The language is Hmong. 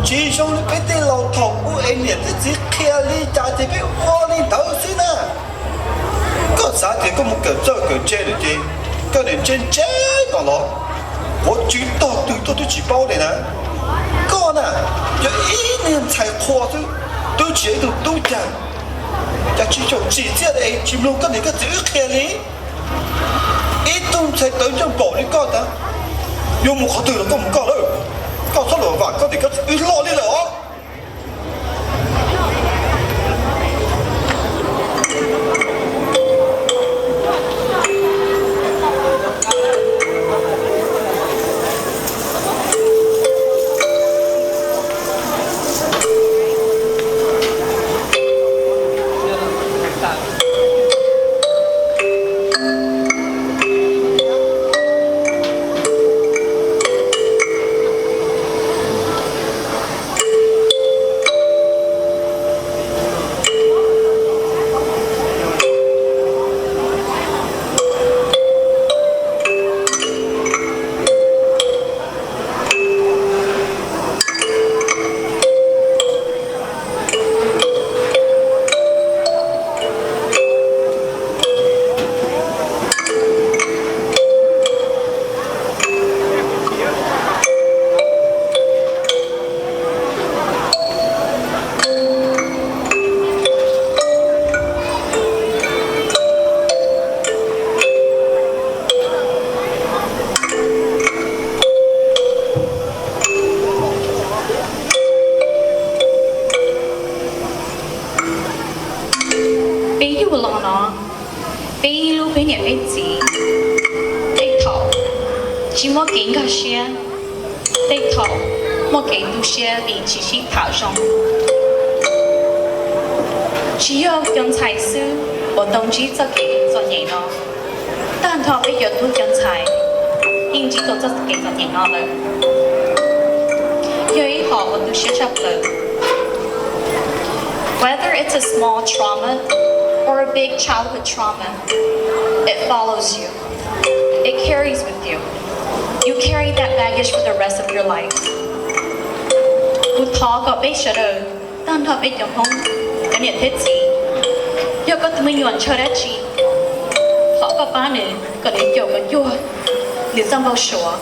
Tsis zoo li peb tej laus thaum ub es niam thiab txiv qhia li cas ces peb ua li ntawd xwb na. Koj xav tias koj mus kawm txawj kawm ntse lawm ces koj niam ntse ntse no los, kuv tsis tog twg tuaj twb tsis paub li na. Koj na, yog ib niag ntxhais qhua xwb, twb tsis yog ib tug tub cag, cas tsis xyaum tsim txiaj es tsis mloog koj niam koj txiv wb qhia li. Ib tug ntxhais tawv ncauj npaum li koj ntag, yuav mus qhov twg los koj mus koj lawm. Koj txhob los vam koj niam koj txiv wb hlo li lawm os. Peb yug los no, peb hlub peb niam peb txiv, tej thaum tsis muaj kev nkag siab, tej thaum muaj kev tu siab vim tsis sib tham zoo. Tsis yog cov ntxhais xwb uas tau ntsib txoj kev txom nyem no, tag nrho peb cov tub cov ntxhais yeej ntsib tau txoj kev txom nyem no lawm. Yog ib qho uas tu siab tshaj plaws. Whether it's a small trauma or a big childhood trauma, it follows you. It carries with you. You carry that baggage for the rest of your life. Kuv thov kom peb sawv daws, tag nrho peb cov Hmoob, cov niam thiab txiv, yog koj tus me nyuam ntshaw dab tsi, thov koj pab nws kom nws caum kom cuag nws txoj npau suav.